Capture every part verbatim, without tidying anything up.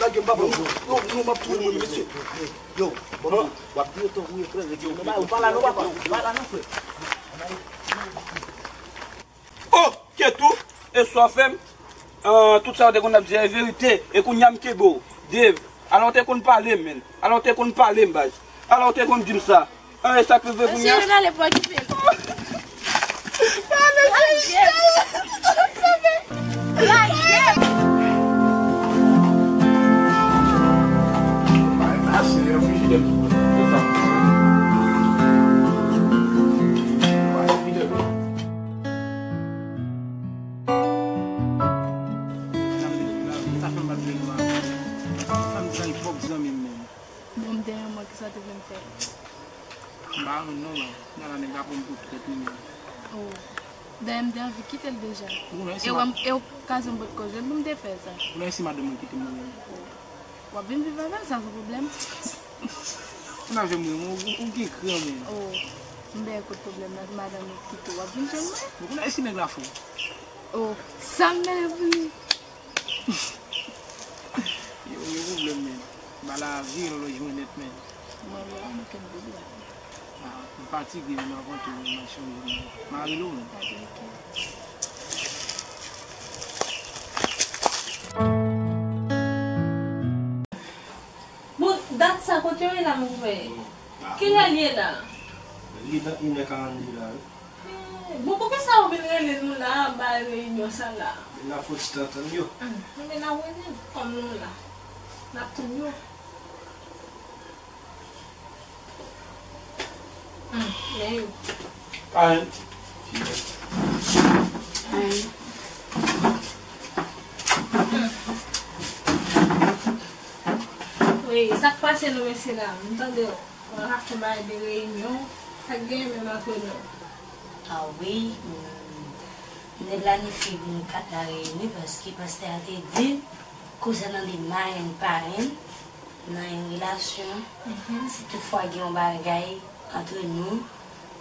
Lage m, papa, non, non, non, m ap touye mwen, mesye. Yo, bon, w ap di yo tankou yo, frè, rete nan bagay, ou pa la non, papa, ou pa la non, frè. Oh, Ketou, e sa w fè m? Ah, tout sa w te konn ap di a e verite, e kounye a m kenbe w. Dave, ala w te konn pale m, menn. Ala w te konn pale m, baz. Ala w te konn di m sa. Ah, e sa k rive kounye a? Mesye, ale pa okipe l. Lage m! Sa fè m pa t vle nou avè w. Sa m di sa, li pwòp zanmi m menm. Bon, m te renmen w, kisa w te vle m fè? M pa renmen non, man. Nan la nèg la pran m pou trèt li menm. Oh. Dayè, m te anvi kite l deja. Ou konnen si E w, m ap e okazyon m potko jwenn pou m te fè sa. Ou konnen si madanm mwen kite m mwen menm. Oh. W ap vin viv avè l, sa se pwoblèm. Ou nan jwenn mwen, ou, ou, ou gen kran menm. Oh. M byen kot pwoblèm nan, madanm ou kite w, w ap vin jwenn mwen. Ou konnen si nèg la fou. Oh. Sa m mennen pou li. Yo, yo pwoblèm, men. Ba la vi, yon lòt jou nèt, men. Mwen, mwen, mwen, kèm bebe a. Ah, m fatige, men, avan tou, men, m ap chanje, men. M a rele w, men. Ok, ok. Bon, dat sa, kote yo ye la, mon frè? Kilè l ye la? Li nan inè karannde la, wi. Eh, bon, poukisa ou vin rele nou la, bay reyinyon sa la? N ap fouti tann yo. Hmm, men n ap rele, kòm nou la. N ap tann yo. Hmm, men yo. Ayen. Ayen. Hmm. Wi, sa k pase nou mesye la? M tande w ap fè bagay de reyinyon. Sa k genyen menm antre nou? Ah wi, m, m te planifye pou nou kat la reyini paske pastè a te di konsènan de marenn parenn nan yon relasyon, si toutfwa gen yon bagay antre nou,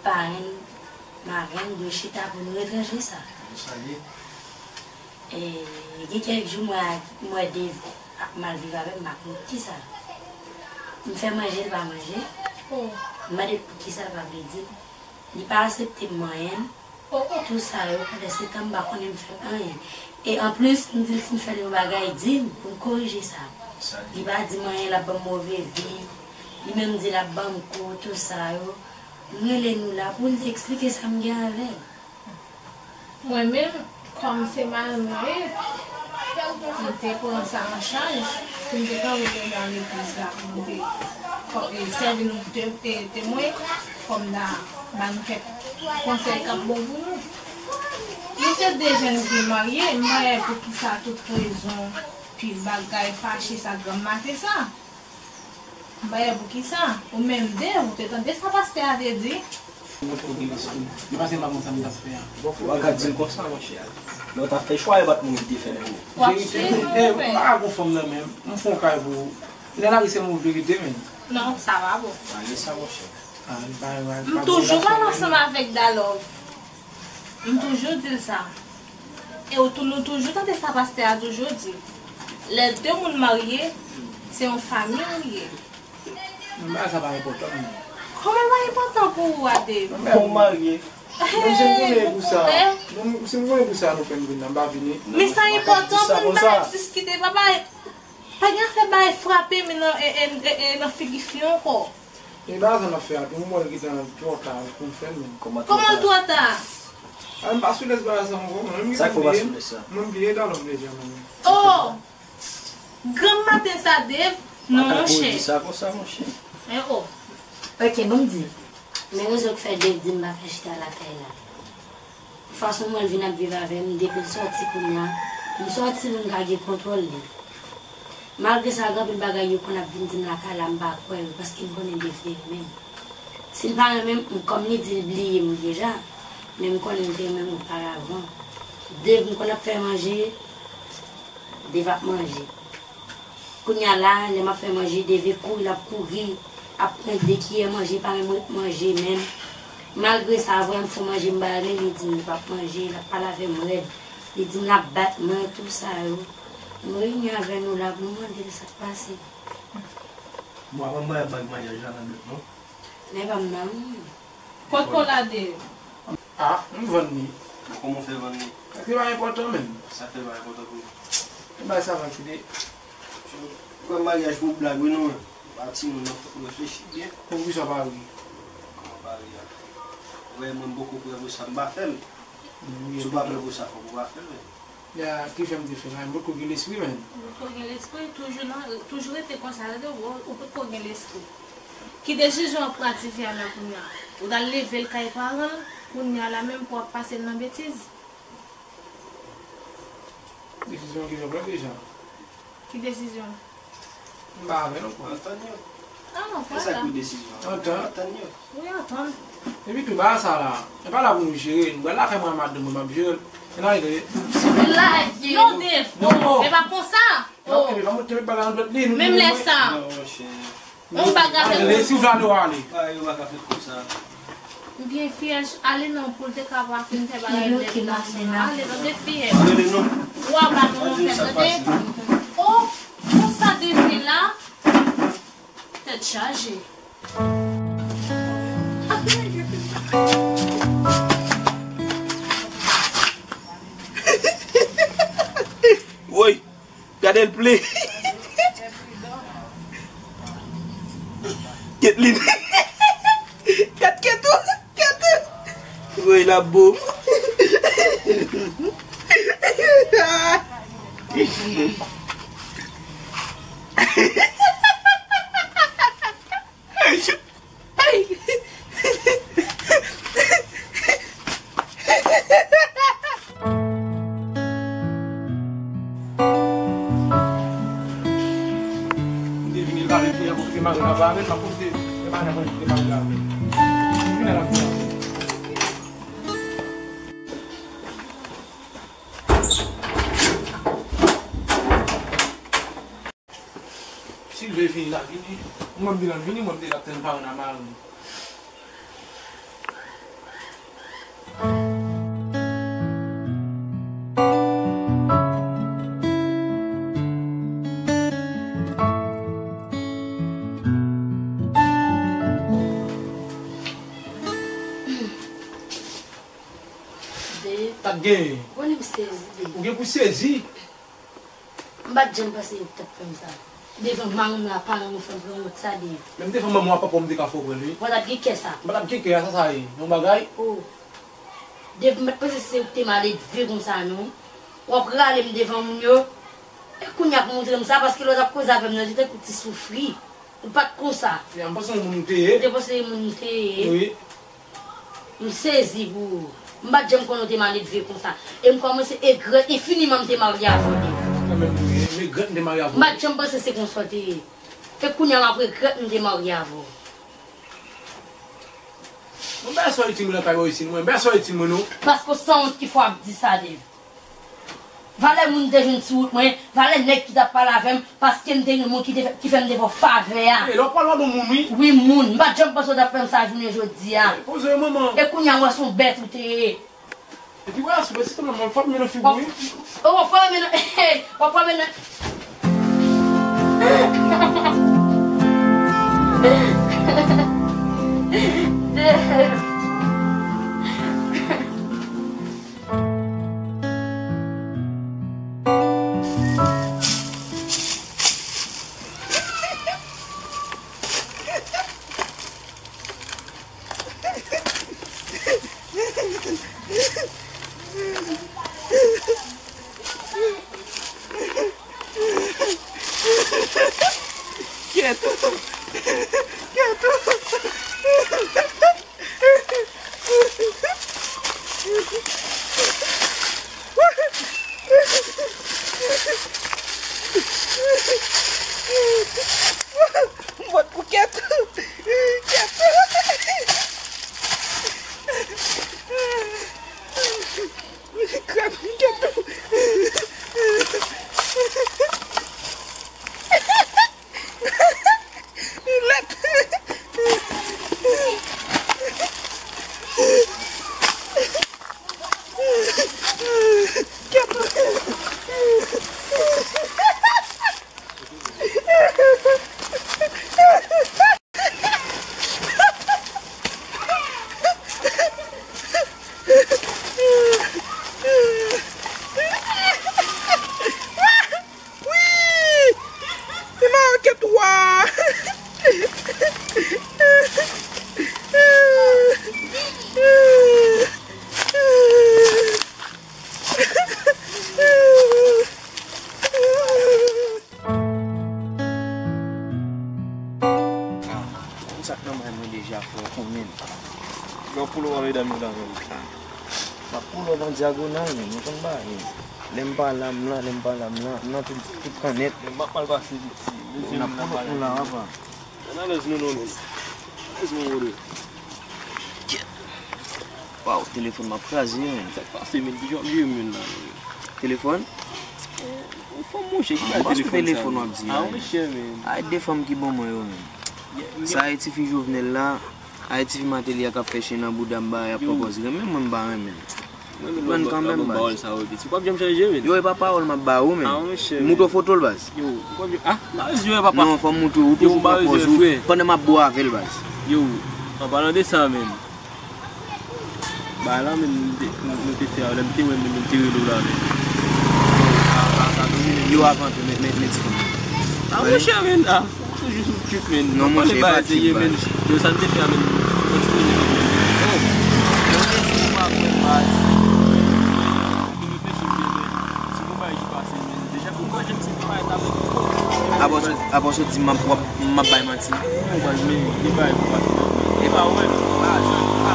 parenn, marenn dwe chita pou nou retranje sa. Sa ye. E, gen kèk jou mwen ak, mwen Dave ap mal viv avè m, m pa konn kisa. M fè manje, l pa manje. M mande l poukisa, l pa vle di m. Li pa aksepte m manyen l. Tou sa yo, pandan se tan m pa konnen m fè anyen. E anplis, m di l si m fè l yon bagay, di m pou m korije sa. Li pa di m anyen, l ap ban m move vi. Li menm di l ap ban m kou, tou sa yo. M rele nou la pou n te eksplike sa m gen avè l. Mwen menm, kòm se marenn mwen ye, m te pran sa an chaj, si m te kanpe devan legliz la, pou m te kò-, e, sèvi nou te-, e, temwen, kòm ta ba nou kèk konsèy k ap bon pou nou. Nou se de jèn fi marye, m pa wè poukisa tout rezon, pil bagay fache sa granm maten sa. M pa wè poukisa. Ou menm Dave, ou te tande sa pastè a te di? Mwen twò gen lespri. Li pa se pa konn sa m t ap fè a. Bon, fò w pa ka di l konsa, monchè. Lè w t ap fè chwa, e pa t mwen ki te fè l pou ou. W ap swiv ou, eh, men m pa ka gon fanm nan men m. M fè yon kay pou ou. Nan lari se move verite, men. Non, sa pa bon. Pale sa, monchè. Ah, li pa, pa, pa bon. M toujou pale ansanm avèk Dalove. M toujou di l sa. E ou tou, nou toujou tande sa pastè a toujou di. Lè de moun marye, se yon fanmi ou ye. Men bagay sa pa enpòtan pou mwen. Kòman l pa enpòtan pou ou a, Dave? Bon, m marye. Menm si m konnen e pou sa, menm si m konnen pou sa nou fè m vin la, m pa vini. Men sa enpòtan pou nou, pa ap diskite, papa. Pa gen afè bay frape men nan, e, e, e, e, nan figi fi ankò. E bagay sa n ap fè a tou, m wè l gentan twò ta pou m fè l menm. Kòman twò ta? Kòman twò ta? A, m pa sou lès bagay sa ankò, mwen menm. Sa k fè w pa sou lès sa? Mwen bliye Dalove deja, mwen menm. Oh! Granm maten sa, Dave? Non, monchè. Pa ka korije sa konsa, monchè. Eh, oh. Ok, ban m di. Men rezon k fè Dave di m pa fè chita lakay la. Fason mwen vin ap viv avè m, depi l sòti kounye a, m sòti pou m ka gen kontwòl li. Malgre sa, gen anpil bagay yo konn ap vin di m lakay la, m pa kwè yo, paske m konnen Dave te renmen m. Si l pa renmen m, m, kòm li di l bliye m deja, men m konnen l te renmen m oparavan. Dave, m konn ap fè manje, Dave ap manje. Kounye a la, lè m ap fè manje, Dave kouri, l ap kouri, ap pran de kiyè manje, pa menm ret manje menm. Malgre sa, vre m fè manje, m ba li, li di m li p ap manje, l ap pale avè m rèd. Li di m l ap bat mwen, tou sa yo. Nou reyini avè nou la pou nou mande l sa k pase. Bon, avan m bay bag maryaj la nan dòt non. Men pa m nan wi. Kot Kolade? Ah, m vann li. Bon, kòman w fè vann li? Paske pa enpòtan menm. Sa fè pa enpòtan pou ou? E bay sa vann kite. Pran maryaj pou blag wi nou menm. Pa timoun nan, fòk nou reflechi byen. Poukisa w pa ri? Kòman pa ri a? Ou wè mwen m poko prè pou sa, m pa fè l. Si w pa prè pou sa, fòk ou pa fè l wi. Ya, ki fè m te fè la, m potko gen lespri menm. Ou potko gen lespri, toujou nan, toujou rete konsa, tande w, ou potko gen lespri. Ki desizyon w ap pran a tifi a la kounye a? Ou t al leve l kay paran l, kounye a la menm pou w ap pase l nan betiz? Desizyon ki jan pran deja. Ki desizyon? M pa avè l ankò. Antann yo. Ah, non, e sa ki desizyon. Antann. Antann yo. Wi, antann. Epi tou, bagay sa la, e pa la pou nou jere. Nou pral lakay mwen ak madanm mwen, m ap jere l. E nan rete. Lage. Non, Dave. Non. E pa konsa. Non, oh. Epi pa mwen te met bagay nan dwèt li. Menm lè sa. Non, monchè. Yon bagay avè lesi w vle ale w ale. Bagay yo pa ka fèt konsa. Oubyen fiyèl ale non pou l te ka pa fin fè bagay lèd nan. Ale tande fiyèl. Rele non. Wa ba nou nan fè tande. Oh, konsa devye la. Tèt chaje. Woy. Gade l ple. Ketline. Kat Ketou. Ketou. Woy la bom. M te vini lave fè yon kote mari la pa avè l, m ap konte e pa nan kote mari la avè l. M vin al ap fè yon. Silve vini la, vini. Mwen m di l vini, mwen m di l ap tann paran nan mari. Dave. Sa k genyen? Konnen m sezi, Dave. Ou gen pou sezi? M pa t janm panse yo t ap fè m sa. Devan manman m la, paran m fè m pran wont sa, Dave. Menm devan manman w ak papa w m te ka fè w pran l, wi. Mwen t ap gen kè sa. M pa t ap gen kè a, sa sa ye? Yon bagay? Oh. Dave, m pa t panse se ou k te maledve konsa, non. W ap rale m devan moun yo. E kounye a pou montre m sa, paske lè w t ap koze avè m nan, te tankou ti soufri. Ou pa t konsa. Ya, m panse se moun m te ye. Ou te panse se moun m te ye. Wi. M sezi pou ou. M pa t janm konnen w te maledve konsa. E m kòmanse egrèt enfiniman m te marye avè w, Dave. Kanmenm tou ye, m egrèt m te marye avè w. M pa t janm panse se konsa w te ye. E kounye a m ap regrèt m te marye avè w. Mwen, bagay sa w itil mwen nan kay mwen isit, mwen. Bagay sa w itil mwen, non. Paske w sanwont ki fè w ap di sa, Dave. Valè moun te jwenn sou wout mwen, valè nèg ki t ap pale avè m, paske m te yon moun ki te fè, ki fè m te fè w favè a. E, lè w pale w ap yon moun, wi. Wi, moun. M pa t janm panse w t ap fè m sa jounen jodi a. E, poze w, manman. E kounye a, m wè se yon bèt ou te ye. Epi, wè, sou bèt, se manman, w ap fè m nan figi w, wi. W ap, w ap fè m nan, w ap fè m nan. Kèt. Konn sa k nan men mwen deja, frè, konbyen? Yon poulo a medam yo la menm. M ap poulo an dyagonal, men, nou konn bagay, men. Lè m pa la, m la, lè m pa la, m la, m nan tout, tout kannèt. M ap mal pase piti. N ap poulo nou la, papa. Ann alèz nou non, men. Alèz nou, bro. Waw, telefòn m ap kraze, men. Sa k pase, men? Kijan w ap jere moun la, men? Telefòn? Yon fanm, monchè, ki bay telefòn sa, telefòn w ap di a, men? Ay, de fanm ki ban mwen yo, men. Sa e tifi Jovenel la, ay tifi Mateli a k ap fè chen nan bouda m, ba y ap pwopòze. Renmen mwen, m pa renmen. Mwen menm, konprann kanmenm, baz. Pawòl sa yo, piti. Ou p ap janm chanje, men. Yo, e pa pawòl m ap ba ou, men. Ah, monchè, men. Moutre w foto l, baz. Yo, ou p ap janm, ah, m pa bezwen wè, papa. Non, fò m moutre w, ou toujou pran pòz ou pandan m ap bo avè l, baz. Yo, an palan de sa, men. Bagay la, men, nou te, nou, nou te fè, lè m te wè, men, men, te rele w la, men. Sa, sa, sa domine, men. Yo, avan tou, men, men, men, ti fanm. Ah, monchè, men, ah. Ou toujou sou trip, men. Non, monchè, e pa trip, baz. Yo, sa n te fè a, men. Kontinye, men. Oh. Yo te di nou pa kwè, baz. Pou reflechi byen, men. Se pou bagay ki pase, men. Deja pou manje, m se pa eta, men. Apre sa, apre sa, w di m ap, w ap, m ap bay manti. Non, baz, men, gen bagay pou pase, men. E pa wè, pa jwenn, pa.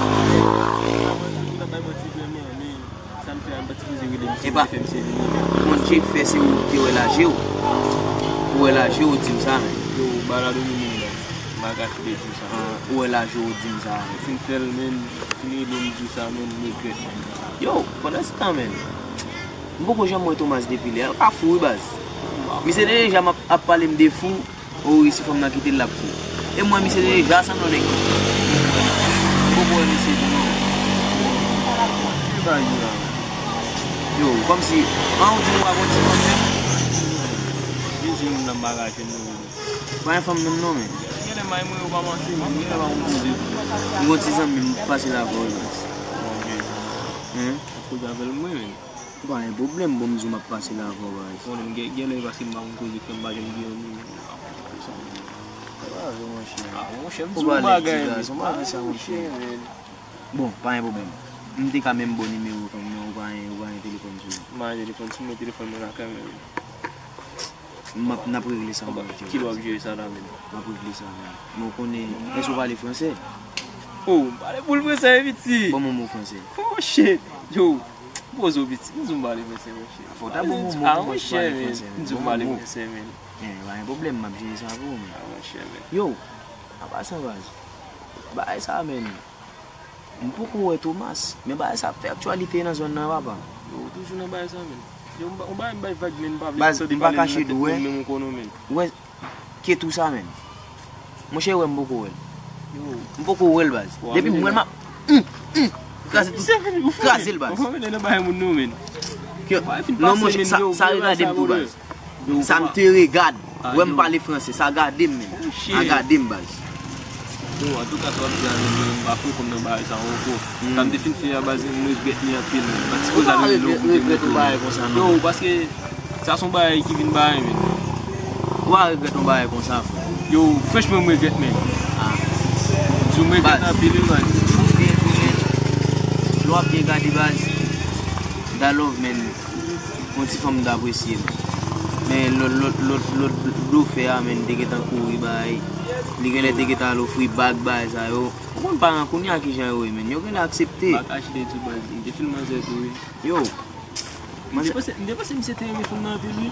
Ou ta bay manti vrèman, men. Sa m fè a, m pa t sipoze rele misye, m te fè misye vini. Epa, bon, Dye k fè se ou ki te wè laje w. Ou wè laje w, ou di m sa, men. Yo, bagay la domine m, baz. M pa ka kite di w sa. Ah, ou wè laje w, ou di m sa, men. Fin fè l, men, fin rele m di w sa, men, m regrèt, men. Yo, pandan se tan, men, m poko janm wè Thomas depi lè a. L ka fou, wi, baz. Misye te deja m ap, ap pale m de fou. O wi, si fanm nan kite l, l ap fou. E mwen, misye deja sanble yon nèg ki fou. M poko wè misye tou non. Ki bagay la? Yo, kòmsi, an ou di m ou pa konn ti fanm menm? Vin di moun nan m pa ka jwenn nou. Pa gen fanm menm non, men. Genlè may mwen yo pa manti, men genlè pa konn koze. M gon ti zanmi m pase la avè w, baz. Ok. Hein? Ap koze avè l mwen menm. Pa gen pwoblèm, bon, m di w m ap pase la avè w, baz. Konnen m gen, genlè paske m pa konn koze, fè m pa janm gen yon moun. Sa pa vre, monchè. Ah, monchè, m di w yon bagay, men. Ou pale di baz, ou pa fè sa, monchè. Bon, pa gen pwoblèm. M te ka menm ba w nimewo fanm nan, ou pa gen, ou pa gen telefòn sou ou. M pa gen telefòn sou mwen, telefòn mwen lakay mwen. M ap, n ap regle sa, monchè. Kilè w ap jere sa la menm? M ap regle sa, men. Men w konnen, èske w pale fransè? Oh, m pale boul fransè, wi, piti. Ban m yon mo fransè. Oh, shit. Yo, poze w, piti. M di w m pale fransè, monchè. Fò w ta ban m yon mo pou mwen si w pale fransè, men. M di w m pale fransè, men. Eh, pa gen pwoblèm, m ap jere sa pou ou, men. Ah, monchè, men. Yo, apa sa, baz? Bagay sa, men. M poko wè Thomas, men bagay sa ap fè aktyalite nan zòn nan, papa. Yo, ou toujou nan bagay sa, men. Yo, m ba-, yon bagay m bay vag, men m pa vle tande pale nan tèt moun, men m konnen w, men. Ou wè Ketou sa, men. Monchè, wè m poko wè l. Yo. M poko wè l, baz. Depi m wè l, m ap, hum, hum, kraze tout, kraze l, baz. Ou pa mele nan bagay moun non, men. Non, monchè, sa, sa regade m tou, baz. Sa m te regad. Wè m pale fransè, sa gade m menm. Oh, shit. A gade m, baz. Yo, antouka, sa w ap di a, men, men, m pa fè kòm nan bagay sa ankò. Sa m te fin fè a, baz, m regrèt li anpil, men. M pa t sipoze al rele w pou te montre w. Yo, paske sa se yon bagay ki vin ba mwen, men. Ou pa regrèt yon bagay konsa, frè? Yo, franchman, m regrèt, men. Ah. M di w, m regrèt anpil, wi, man. Lè w ap byen gade, baz, da love, men. Yon ti fanm m t apresye, men lòt, lòt, lòt, lòt blofè a, men, te gentan kouri bay. Li genlè te gentan al ofri bag, bagay sa yo. Ou konn paran kounye a kijan yo ye, men. Yo genlè aksepte. M pa kache de di w, baz, m te fin manzè tou, wi. Yo. M te panse, m te panse misye te renmen fanm nan anpil, wi.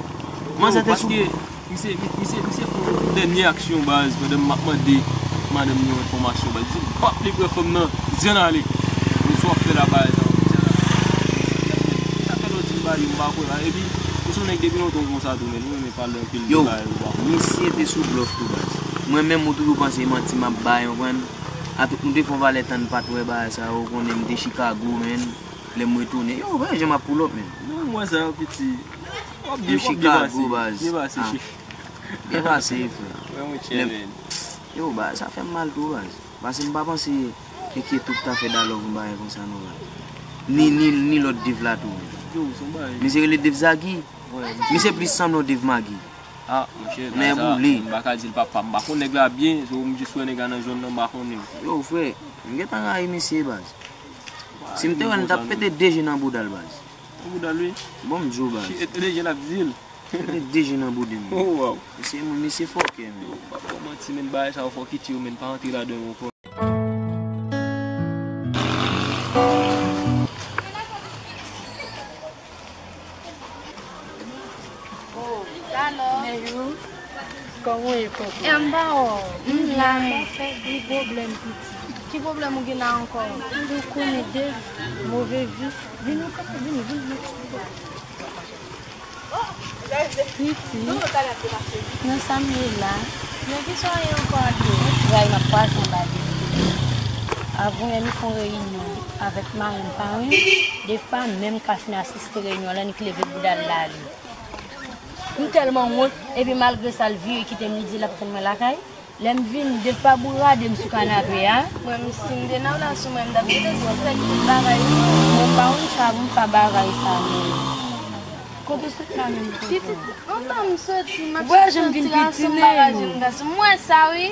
Manzè te sou. Paske Misye, mi-, misye, misye fè yon dènye aksyon, baz, pandan m ap mande madanm li yon enfòmasyon, baz. Li di, pap, li pran fanm nan, di ann ale. Bon, sa w ap fè la, baz, di ann ale. Sa fè lè w di m bagay yo, m pa kwè la. Epi, ou se yon nèg depi lontan w konsa tou, men ou renmen pale anpil de bagay ou pa kwè. Yo, misye te sou blòf tou, baz. Mwen menm, ou toujou panse manti m ap bay, ou konprann? Atout nou te fè yon valè tan n pa t wè bagay sa yo, ou konnen m te Chicago, men. Lè m retounen, yo, wè jan m ap pull up, men. Non, m wè sa, piti. W ap byen, w ap byen pase. Byen pase, chef. Byen pase, frè. Wè, monchè, men. Yo, baz, sa fè m mal tou, baz. Paske m pa panse e Ketou t ap fè da love yon bagay konsa, non, baz. Ni, ni, ni lòt Dave la tou, men. Yo, se yon bagay. Misye rele Dave Zagi. Misye plis sanble yon Dave Magi. Ah, monchè, nèboule. M pa ka di l papa, m pa konn nèg la byen, so m jis wè nèg la nan zòn nan, m pa konnen l. Yo, frè, m gentan rayi misye, baz. Si m te wè l, m t ap pete de je nan bouda l, baz. Nan bouda l, wi. Bon, m di w, baz. Pete de je l ap di l. Pete de je nan bouda m. Oh, wow. Misye, misye fòkè, men. Yo, pa fè manti, men bagay sa yo fò kite yo, men pa antre ladan yo ankò. Oh, alò. Bonjou. Kòman w ye, kòkò? M ba w. M la. Sa fè gwo pwoblèm, pitit. Ki pwoblèm ou gen la ankò? Ou konnen Dev, move vi. Vini, vini, vini. Pitit, nan sa m ye la. Nan kisa w ye ankò, Ade? Mwen travay, m ap pase anba Dev. Avan yè, nou fè yon reyinyon avèk marenn pa mwen. Dev pa menm ka fin asiste reyinyon lan, li leve bouda l, l ale. M tèlman wont, epi malgre sa, l vire kite m, li di l ap tann mwen lakay. Lè m vini, Dev pa bourade m sou kanape a. Mwen menm, si m te nan relasyon, mwen, m t ap rete sou fè tout bagay, wi. Mwen pa konn sa pou m fè bagay sa, men. Kote w sot la menm, tonton? Pitit, antan m soti, m ap soti ansanm bagay, jen gason. M wè sa, wi.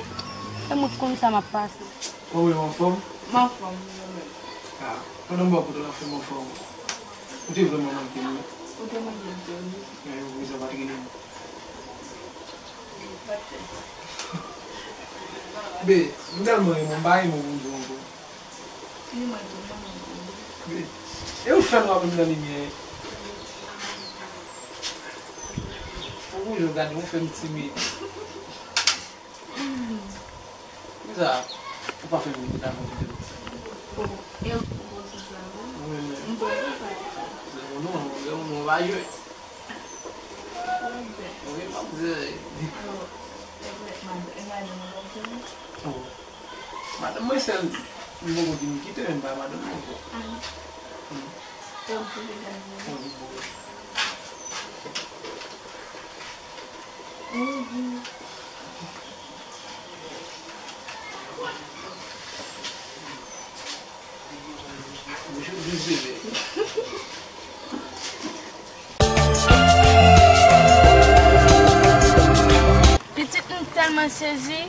E mwen k konn sa m ap pase. Kòman w ye, w anfòm? M anfòm, mwen menm. Ah, pandan m wè w kote w anfòm, anfòm. Ou te vrèman manke m, wi. Ou te manke m, tou, wi. Men, ou pa t rele m. Be, m tèlman renmen w, m pa renmen w pou m di w ankò. Ni mwen tou, mwen menm tou. Be, e ou fè nwa menm nan limyè? Ou bouje w gade, ou fè m timid. Kisa? Ou pa fè m dakò kite m. Bon, e ou poko sou sa, wi. Wi, men. M poko sa. Se yon non, se yon non, pa jwe. Ou fè. Wi, m ap di. Alò, e vre, madanm, e madanm ou konn fè? Oh. Madanm mwen sèl, m poko di m kite, men m pa madanm mwen ankò. Ah. Hmm. E ou poko gade. Wi, m poko. Mhm. Pitit, m tèlman sezi.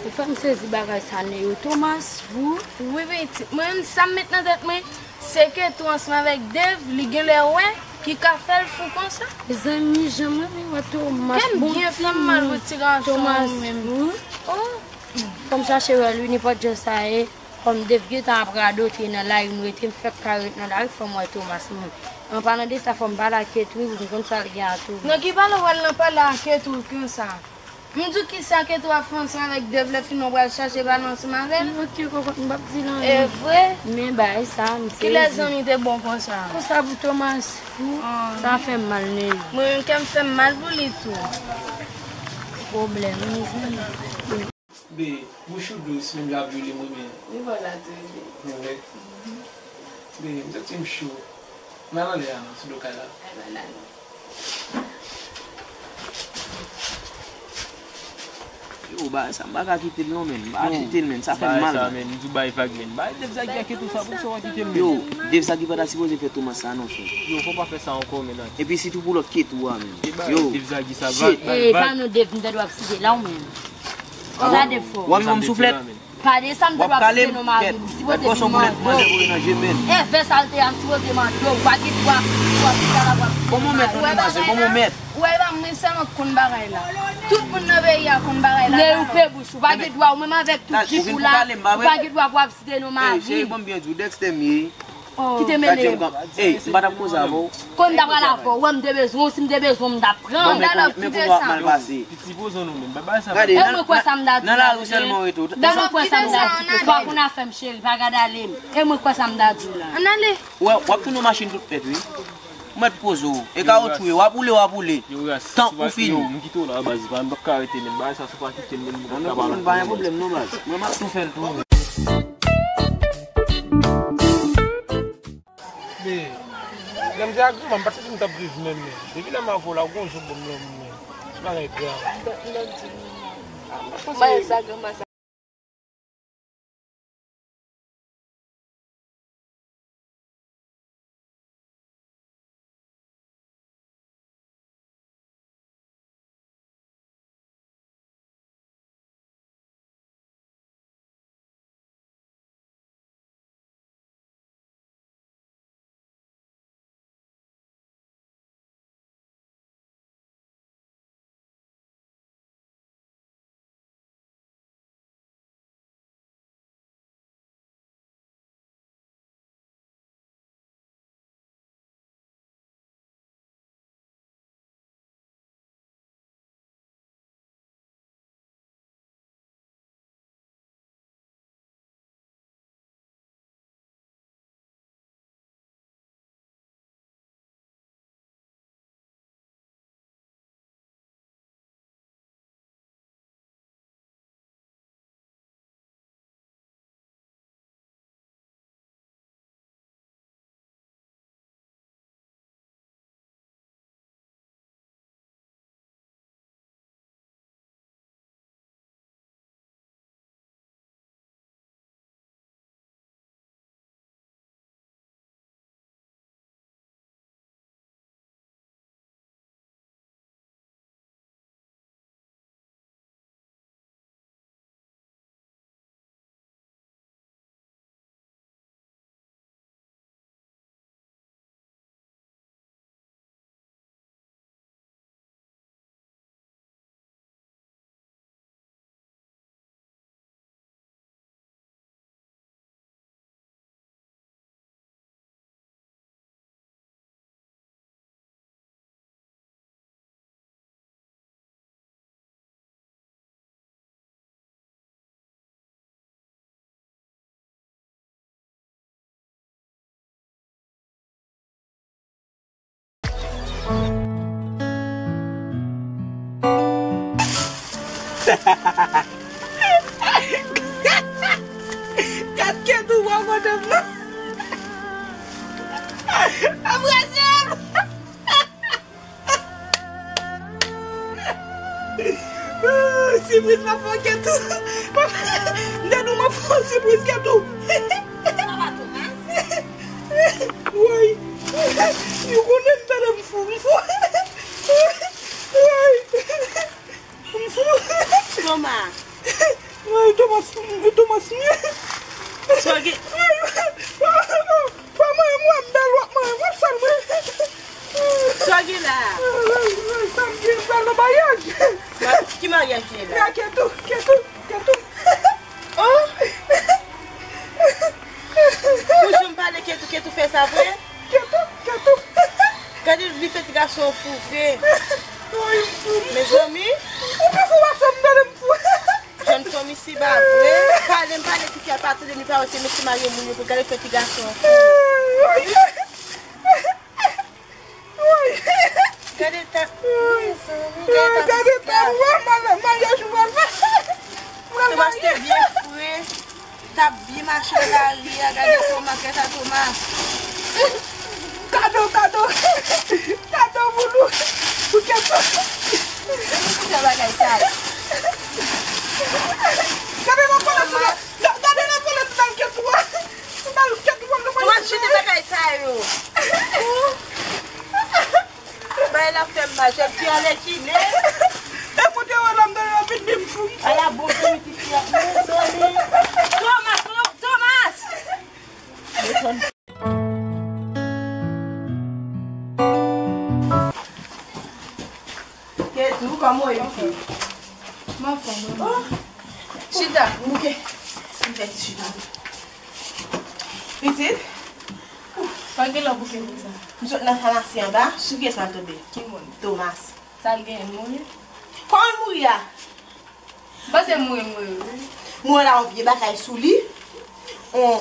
Ou fè m sezi bagay sa, Neo. Thomas, fou. Wi, pitit. Mwen menm, sa m met nan tèt mwen, se Ketou ansanm avèk Dave, li genlè wè, ki ka fè l fou konsa. Mezanmi, jan mwen renmen wè Thomas, bon timoun. Kè m byen fè m mal pou ti gason ou menm. Thomas fou. Oh. Fò m chache wè l, wi, nenpòt jan sa ye. Kòm Dave gentan ap radote nan lari, m rete, m fèk ka ret nan lari, fò m wè Thomas, non. An palan de sa, fò m pale ak Ketou, wi, pou m konn sa l gen a tou. Nan ki pale w al nan pale ak Ketou konsa? M di w kisa Ketou ap fè ansanm avèk Dave, lè fini w pral chache pale ansanm avè l? Ok, kòkòt, m p ap di l anyen. E vre? Men bagay sa, m sezi. Kilè zanmi te bon konsa? Konsa pou Thomas fou, sa fè m mal, Ney. Mwen menm, kè m fè m mal pou li tou. Pwoblèm, mezanmi. Be, bouch ou dous, menm jan ap joli mwen, men. Li bò la tou, wi. Men vre. Be, m santi m cho. M al anlè a non, sou do kay la. Al anlè a non. Yo, bagay sa, m pa ka kite l non, men. M pa ka kite l, men. Sa fè m mal, men. Bagay sa, men, m di w bay vag, men. Bagay Dave Zagi a Ketou sa, pou sa w pa kite l, men. Yo, Dave Zagi pa ta sipoze fè Thomas sa non, frè. Yo, fò w pa fè sa ankò, men. Epi sitou pou lòt Ketou a, men. Yo, Dave Zagi sa, shit. Bay vag. E, pa non Dave, m ta dwe ap site la, ou menm. Sa Dave fò. W ap ban m souflèt? Pa desann, m ta dwe ap site non mari m. Sipoze vin mande w. E vè sa l te a, m sipoze mande w. Ou pa gen dwa, ou ap fè sa la, ou ap site non mari m. Bon momèt, non, demwazèl, bon momèt. Ou wè, e pa mwen sèlman k konn bagay la. Tout moun nan peyi a konn bagay la. Lè ou pe bouch, ou pa gen dwa, ou menm avèk tout jip ou la, ou pa gen dwa pou w ap site non mari m. Cheri, ban m byen di w, Dexter m ye. Kite mele m. Ey, m pa t ap koze avè w. Kon m ta pral avè w, wè m te bezwen w, si m te bezwen w, m t ap pran w. Bon, men kounye a w ap mal pase. Piti pozon nou menm, bay bagay sa. Gade, e mwen kwè sa m ta di. Nan lari sèlman w rete. Ban mwen kwè sa m ta di. Fò w konn afè m, cheri, pa gade ale m. E mwen kwè sa m ta di w la. Ann ale. Wè, w ap tounen yon machin tout nèt, wi. Ou mèt poze w. E kawotchou ye, w ap woule, w ap woule. Tan ou fini. M kite w la, baz, pa, m p ap ka rete menm. Bagay sa, si w pa kite m menm, m p ap ka pale. Pa gen pwoblèm non, baz. Mwen, m ap tou fè l tou. Men, lè m te ak granma, m pa t santi m t ap viv menm, men. Depi lè m avè w la, ou gon jou ban m lanmou, men. Se bagay grav. M t ap di w, men. Bagay sa, granma sa. Gad Ketou bò kote m nan. Anbrase m. Sipriz m ap fè Ketou. M te di w m ap fè yon sipriz Ketou. Woy. Yo konnen m tande m fou, m fou. Woy. M fou. Thomas. Woy, Thomas, Thomas. Sa w gen? Pa manyen m, wè m bèl, w ap manyen m, w ap sal mwen. Sa w gen la? Sa m gen, m pral nan maryaj. Ki maryaj ki ye la? Nan Ketou, Ketou, Ketou. Oh! Pou jan m pale Ketou, Ketou fè sa vre? Ketou, Ketou. Gade li fè ti gason an fou vre. Mezanmi. Ou pa fou, w ap fè m tande m fou. Jèn fanm isi pa vre. Pale m pale, ti fi a pa tande m, li pa wè se mesye marye moun yo pou gade fè ti gason an fou. Gade tan. Gade tan, wè, maryaj ou pral fè. Thomas te byen fre. T ap byen mache nan lari a, gade Thomas, gade sa Thomas. Kado, kado. Kado pou nou. Pou Ketou. Ki jan bagay sa ye? Gade nan kòlè sou la. Gade nan kòlè sou la Ketou a. Sou la Ketou a. Thomas, jete bagay sa yo. Bay la fè m mal, jèn fi anlè kile. E kote yo la m tande yo vin di m fou, m fou. Ala bon, zanmi, ti fi a. Mezanmi. Thomas, Thomas! Ketou, kòman w ye, fi? M anfòm, wi. Oh! Chita, m bouke. M fè ti chita. Pitit? Pa gen lè w bouke konsa. M sot nan famasi anba, sou kiyès m al tonbe? Ki moun? Thomas. Sa l genyen, l mouri? Kòman l mouri a? M panse mouri, mouri, wi. M wè la yon vye bagay sou li. Yon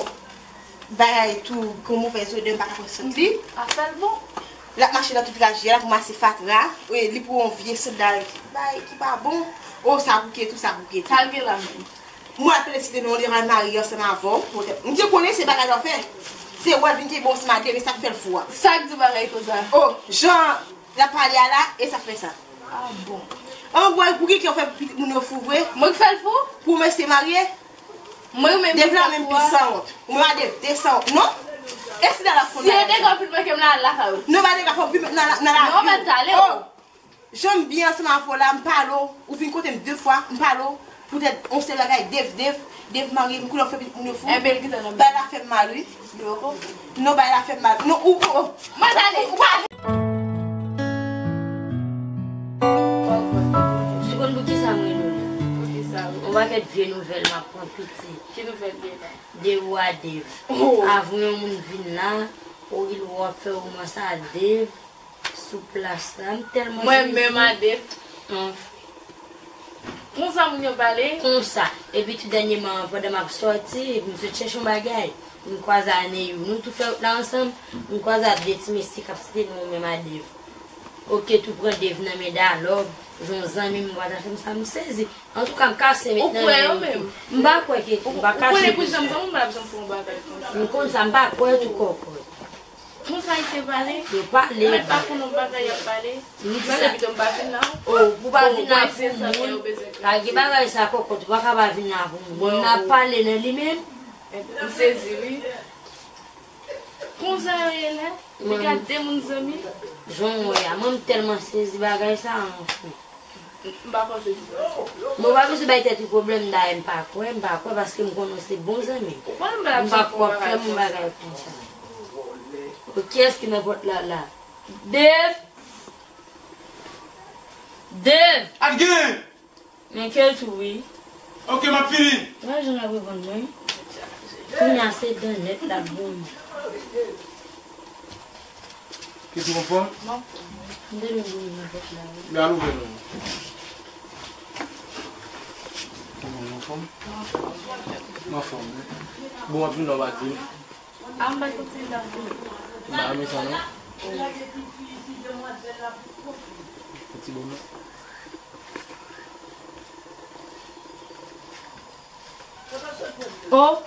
bagay tou, yon movèz odè, m pa ka konn sant li. Afè l bon. L ap mache nan tout trajè, l ap ranmase fatra. Wi, li pran yon vye sandal ki bay, ki pa bon. O, sa bouke tou, sa bouke tou. Sa l gen la menm? M wè l ap plede site non, li al marye ansanm avè w. M te konnen se bagay la w fè. Se wè l vin kenbe w ansanm a de, men sa k fè l fou a. Sa k di w bagay konsa? O, jan l ap pale a la, e sa k fè sa. Ah bon. An gwo, pou ki kè w fè pitit moun yo fou vre? Mwen k fè l fou? Pou mesye marye? Mwen menm ki fè l fou a? Dev la menm pi sanwont. Ou menm a Dev, Dev sanwont. Non? E si la l ap konn bagay sa? Si e dega w fin manke m la, al lakay ou. Non, pa dega, fò w vin nan, nan, nan lavi w. Non, pa t ale. O! Jan m byen ansanm avè w la, m pale w, ou vin kote m de fwa, m pale w, poutèt yon sèl bagay, Dev, Dev, Dev marye, m konnen w fè pitit moun yo fou. Enben, l gentan nan men. Bagay la fè m mal, wi. Non, bagay la fè m mal. Non, ou, ou, ou. Mwen tande. Ou pa. Ou konn pou kisa m rele w la? Pou kisa, wi? Yon pakèt vye nouvèl m ap pran piti. Ki nouvèl gen la? De ou a Dev. Oh. Avan yon moun vin la, ou ri l w ap fè romans a Dev. Sou plas la, m tèlman sezi. Mwen menm a Dev. Anfen. Konsa moun yo pale? Konsa. Epi tou dènyèman, pandan m ap sòti, epi m sot chèche yon bagay. M kwaze a Neyou. Nou tou fè wout la ansanm. M kwaze a de ti mesye k ap site non mwen menm a Dev. Oke, tou pran Dev nan men Dalòb. Jan zanmi m, m pa ta fè m sa, m sezi. Antouka, m kase met nan men yo tou. Ou kwè yo menm? M pa kwè ke, m pa kache pou sa. Ou konnen pou jan zanmi m ap janm fè yon bagay konsa. M konn sa, m pa kwè tou kòkòt. Konsa Ayisyen pale? Yo pale. Ou mèt pa konnen yon bagay y ap pale. M di sa. Pito m pa vin la. O, pou pa vin la pou moun. Pa gen bagay sa kòkòt, ou pa ka pa vin la pou moun. Moun nan ap pale nan li menm. M sezi, wi. Konsa yo ye la? Li ka de moun zanmi? Jan w wè a, mwen m tèlman sezi bagay sa, anfen. M pa panse se sa. Bon, pa bezwen bay tèt ou pwoblèm, dayè m pa kwè, m pa kwè paske m konnen w se bon zanmi m. Ou konnen m pa ap janm fè yon bagay konsa. M pa kwè w ap fè m yon bagay konsa. O, kiyès ki nan pòt la la? Dev! Dev! Al gen! Men Ketou wi. Ok, m ap vini. Wè jan l ap reponn mwen. Kounye a se dan nèt l ap bon. Ketou anfòm? M anfòm wi. M te vin pou ouvri pòt la wi. Men al ouvè non. Kòman w anfòm? M anfòm wi. Bon, w ap vin la w pa di m. A m pa t konn se li t ap vini. M pa renmen sa non. Oh. Ti bonm nan. Oh,